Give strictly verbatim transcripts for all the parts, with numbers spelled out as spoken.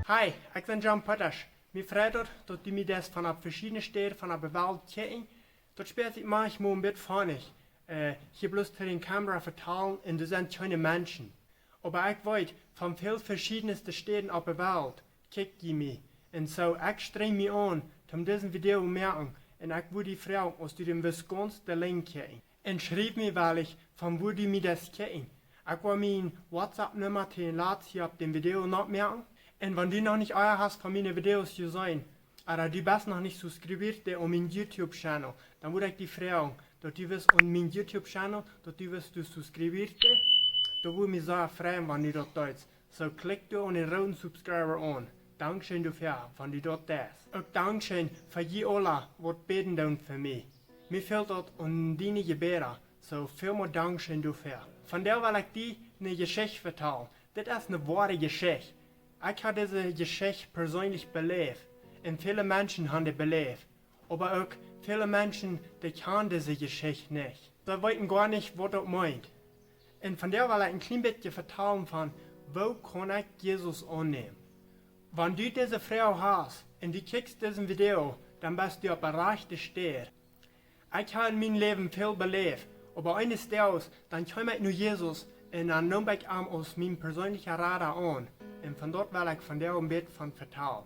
Hi, ekj sie John Potasch. Mie freit daut, daut du mie deist von opp veschiedne Städen von opp de Welt kjikjen. Daut spieet sikj mau een bät funny, hia bloos to de Kamera vetalen un doa sent kjeene Menschen. Oba ekj weet, von väl veschiedne Städen opp de Welt kjikj jie mie. Un soo, ekj strenj mie aun, om dise Video to moaken, un ekj wudd die froagen, aus du dän wist gaunz de Lien kjikjen. Un schriew mie wellich, von wua du mie deist kjikjen. Ekj woa miene WhatsApp-Numma to latst hia opp dän Video nopp moaken. Un wan du noch nich aul hast von miene Videos jeseenen, ooda du best noch nich subscribed aun mienen YouTube-Channel, dan wudd ekj die froagen, daut du wist aun mienen YouTube-Channel, daut du wist, du subscribed. Daut wudd mie sea freien, wan du daut deist. Soo, klikj doa aun dän rooden Subscribe aun. Dankscheen doafäa, wan du daut deist. Uk dankscheen fa jie aula, waut bäden doonen fa mie. Mie fält daut aun diene Jebäda. Soo, välmol dankscheen doafäa. Vondoag well ekj die eene Jeschicht vetalen. Dit es eene woare Jeschicht. Ekj hab dise Jeschicht perseenlich beläft. Un väle Menschen haben dee beläft. Oba uk väle Menschen, dee kjanen dise Jeschicht nich. See weeten goanich, waut daut meent. Un vondoag well ekj een kjlien bät vetalen von, woo kaun ekj Jesus aunnämen? Wan du dise Froag hast un du kjikjst dise Video, dan best du opp de rajchte Städ. Ekj hab en mien Läwen väl beläft, oba eenes Daags, dan kjeem ekj no Jesus un dan neem ekj am aus mien perseenlicha Rada aun. Un von daut well ekj vondoag een bät von vetalen.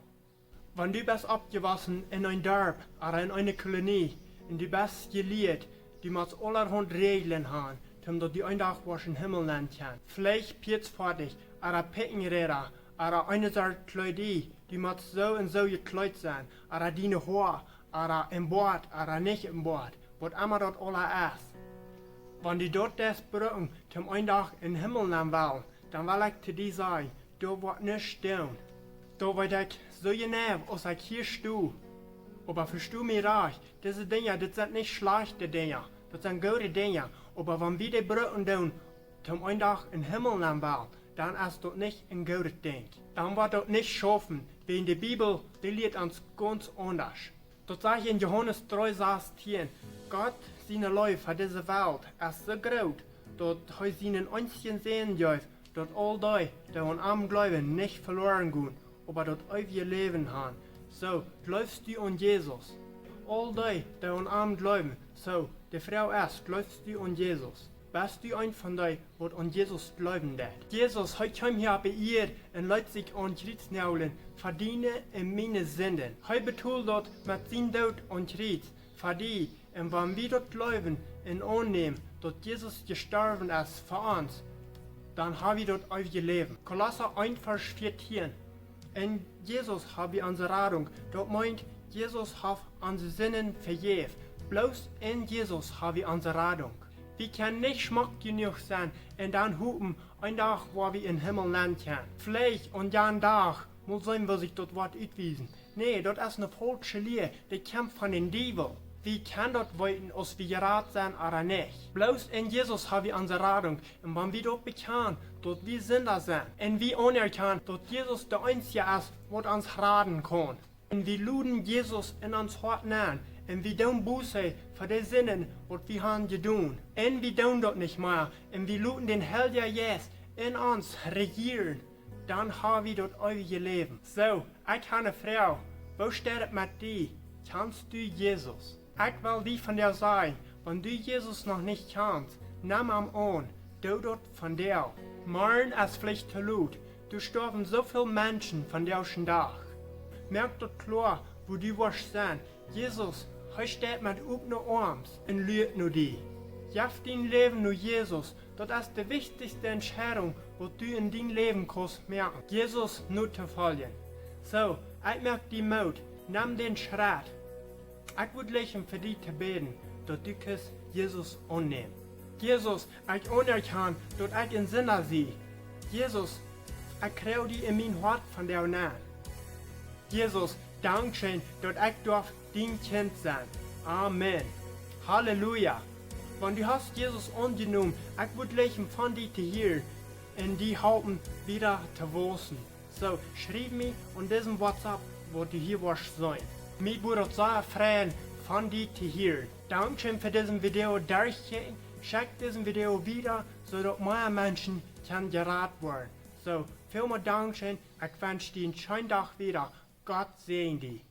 Wan du best oppjewossen en een Darp ooda en eene Kolonie un du best jelieet, du motst aulahaunt Räajlen haben, om daut du een Dach woascht em Himmel lanen kjennen. Veleicht Pieedfoatich, ooda Pikjenräda, ooda eene Sort Kjleeda, du motst soo un soo jekjleet sennen, ooda diene Hoa, ooda een Boat, ooda nich een Boat, waut emma daut aula es. Wan du daut deist brucken, om een Dach em Himmel lanen wellen, dan well ekj to die sajen, daut woat nuscht doonen. Daut weet ekj soo jeneiw, aus ekj hia sto. Oba vesto mie rajcht, dise Dinja, dit sent nich schlajchte Dinja, daut sent goode Dinja. Oba wan wie dee brucken doonen, om een Dach em Himmel lanen wellen, dan es daut nich een goodet Dinkj. Dan woat daut nich schaufen, wiels de Bibel, dee lieet ons gaunz aundasch. Daut sajcht en Johanes dree sastieen: Gott siene Leew fa dise Welt es soo groot, daut hee sienen eensjen Sän jeef, daut aul dee, dee aun am jleewen, nich veloren gonen, oba daut eewje Läwen haben. Soo, jleefst du aun Jesus? Aul dee, dee aun am jleewen. Soo, de Froag es, jleefst du aun Jesus? Best du eent von dee, waut aun Jesus jleewen deit? Jesus, hee kjeem hia opp de Ieed un leet sikj aum Kjriez noaglen fa diene un miene Sinden. Hee betold daut met sienen Doot aum Kjriez fa die. Un wan wie daut jleewen un aunnämen, daut Jesus jestorwen es fa ons, dan hab wie daut eewje Läwen. Kolossa eent Varsch vieetieen. En Jesus hab wie onse Radunk. Daut meent, Jesus haft onse Sinden vejäft. Bloos en Jesus hab wie onse Radunk. Wie kjennen nich schmock jenuach sennen un dan hopen, een Dach woa wie em Himmel lanen kjennen. Veleicht aun jan Dach, mol seenen, woo sikj daut woat utwiesen. Nä, daut es eene faulsche Lia, dee kjemt von dän Diewel. Wie kjennen daut weeten, aus wie jerat sent ooda nich. Bloos en Jesus hab wie onse Radunk. Un wan wie daut bekjanen, daut wie Sinda sent, un wie aunerkjanen, daut Jesus de eensja es, waut ons raden kaun, un wie loden Jesus en ons Hoat nenn, un wie doonen Buße fa de Sinden, waut wie haben jedonen, un wie doonen daut nich mea, un wie loten dän Heiljen Jeist en ons rejieren, dan hab wie daut eewje Läwen. Soo, ekj hab eene Froag. Woo steit et met die? Kjanst du Jesus? Ekj well die vondoag sajen, wan du Jesus noch nich kjanst, nemm am aun, doo daut vondoag. Morjen es veleicht to lot, doa stoawen soo väl Menschen vondoag dän Dach. Moak daut kloa, wua du woascht sennen. Jesus, hee steit met opne Oarms un luat no die. Jeff dien Läwen no Jesus, daut es de wichtichste Entscheidunk, waut du en dien Läwen kaust moaken, Jesus notofoljen. Soo, ekj moak die Moot, nemm dän Schrett. Ekj wudd jleichen fa die to bäden, daut du kaust Jesus aunnämen. Jesus, ekj aunerkjan, daut ekj een Sinda sie. Jesus, ekj kjrie die en mien Hoat vondoag nenn. Jesus, dankscheen, daut ekj darf dien Kjint sennen. Amen. Halleluja. Wan du hast Jesus aunjenomen, ekj wudd jleichen von die to hieren un die halpen wieda to wausen. Soo, schriew mie aun disen WhatsApp, waut du hia woascht seenen. Mie wudd daut sea freien, von die to hieren. Dankscheen fa dise Video derchkjikjen. Schekj dise Video wieda, soo daut mea Menschen kjennen jerat woaren. Soo, välmol dankscheen. Ekj wensch die een scheenen Dach wieda. Gott säajen die.